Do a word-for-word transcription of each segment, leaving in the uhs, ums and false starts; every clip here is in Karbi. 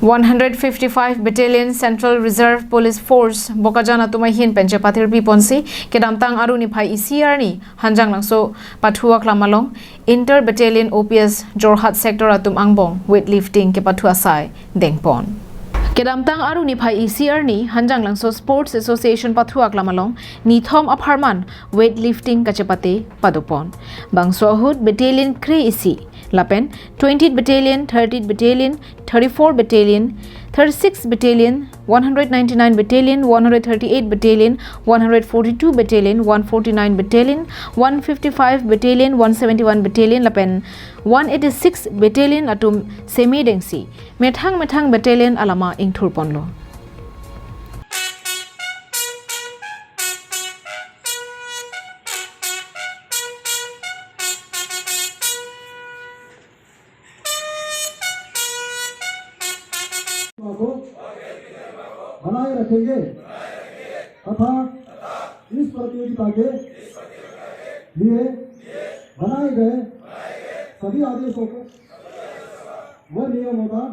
One hundred fifty-five Battalion Central Reserve Police Force Bokajan atum ahin pen chepatirpi ponsi kedamtang Aru niphai isi arni Hanjanglangso pathu aklam along Inter Battalion O P S Jorhat Sector atum angbong weightlifting kepathu asai dengpon. Kedamtang Aru niphai isi arni Hanjanglangso Sports Association pathu aklam along nithom apharman weightlifting kachepate padopon. Bangso ahut battalion kre-isi lapen twentieth Battalion, thirtieth Battalion, thirty-four Battalion, thirty-six Battalion, one hundred ninety-nine Battalion, one hundred thirty-eight Battalion, one hundred forty-two Battalion, one forty-nine Battalion, one fifty-five Battalion, one seventy-one Battalion lapen one eighty-six Battalion atum seme dengsi methang methang battalion alama ingthurponlo. को बनाए रखेंगे तथा इस प्रतियोगिता के लिए बनाए गए सभी आदेशों को व नियमों का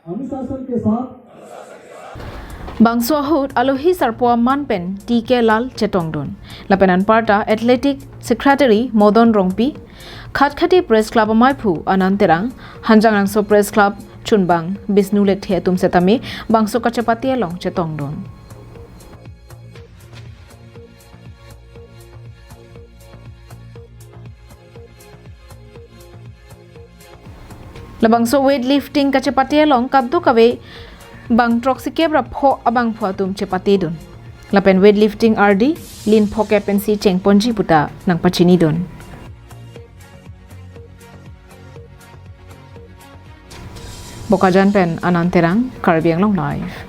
अनुशासन के साथ Bangso ahut alohi sarpo aman pen T K Lal chetongdun. Lapen anparta Athletic Secretary Modon Rongpi, Khatkhati Press Club amaiphu Anand Terang, Hanjanglangso Press Club chunbang Bisnu Lekthe atum setame bangso kachepate along chetongdun. Labangso weightlifting kachepate along kadokave bang throksi kep ra pho abangphu atum chepatedun. Lapen weightlifting ardi lin pho kep pensi chengponji puta nangpachinidun. Bokajan pen Anand Terang, Karbi Anglong Live.